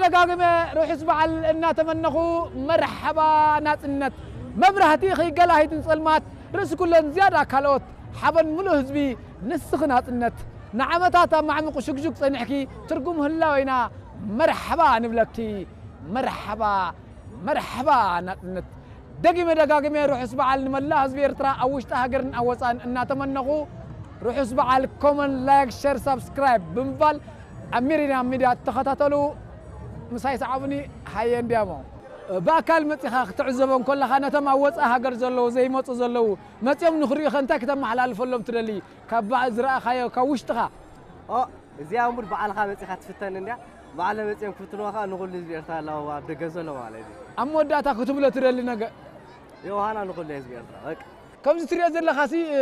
ደጋግመ ርሑስ በዓል እናተመነኹ፣ መርሓባ ናጽነት፣ መብራህቲ ኺገላሂትን ጸልማት፣ ርእሲ ኩለን ዝያዳ ካልኦት፣ ሓበን ምሉእ ህዝቢ ንስኺ ናጽነት፣ ንዓመታት ኣብ ማዕሙቕ ሽግሹግ ጸኒሕኪ፣ ትርጉም ህላወና መርሓባ ንብለኪ። መርሓባ፣ መርሓባ ናጽነት። ደጊመ ደጋግመ ርሑስ በዓል ንመላእ ህዝቢ ኤርትራ ኣብ ውሽጢ ሃገርን ኣብ ወጻእን እናተመነኹ፣ ርሑስ በዓል። ኮመን፣ ላይክ፣ ሸር፣ ሳብስክራይብ ብምባል ኣብ ሜሪና ሚድያ ተኸታተሉ። ምሳይ ሰዓቡኒ። ሃየ እንዲያሞ። ብኣካል መጺኻ ክትዕዘቦም ከለኻ፣ ነቶም ኣብ ወጻኢ ሃገር ዘለዉ፣ ዘይመጹ ዘለዉ፣ መጺኦም ንኽርእዩኸ እንታይ ክተመሓላልፈሎም ትደሊ? ካብ በዓል ዝረኣኻዮ፣ ካብ ውሽጥኻ? ኦ፣ እዚኣ እምቡድ ባዕልኻ መጺኻ ትፍተን እንድያ። ባዕለ መጺኦም ክፍትንዋ ኸኣ ንኹሉ ህዝቢ ኤርትራ ኣለዎ ኣብ ደገ ዘሎ ማለት እዩ። ኣብ መወዳእታ ክትብሎ ትደሊ ነገር? ዮሃና ንኹሉ ህዝቢ ኤርትራ፣ በቃ። ከምዚ ትሪኦ ዘለኻሲ፣ እ፣